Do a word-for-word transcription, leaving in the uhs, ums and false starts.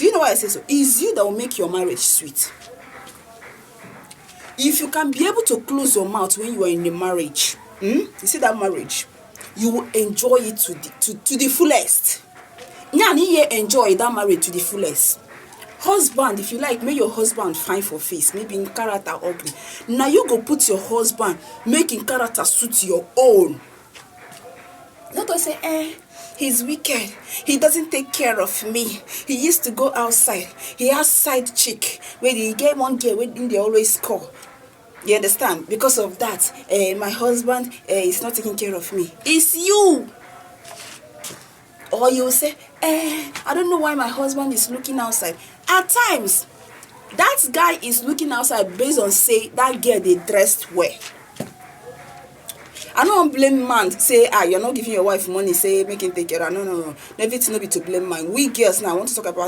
Do you know why I say so? It's you that will make your marriage sweet. If you can be able to close your mouth when you are in a marriage, hmm? You see that marriage, you will enjoy it to the, to, to the fullest. Now, you enjoy that marriage to the fullest. Husband, if you like, make your husband fine for face, maybe in character ugly. Now you go put your husband, make him character suit your own. Not to say, eh, he's wicked. He doesn't take care of me. He used to go outside. He has side chick. Where he get one girl wey dey always call. You understand? Because of that, eh, my husband, eh, is not taking care of me. It's you. Or you say, eh, I don't know why my husband is looking outside. At times, that guy is looking outside based on say that girl dey dressed well. I no wan blame man say, ah, you're not giving your wife money, say make him take care of her. No, no, no. Everything no be to blame man. We girls now, I want to talk about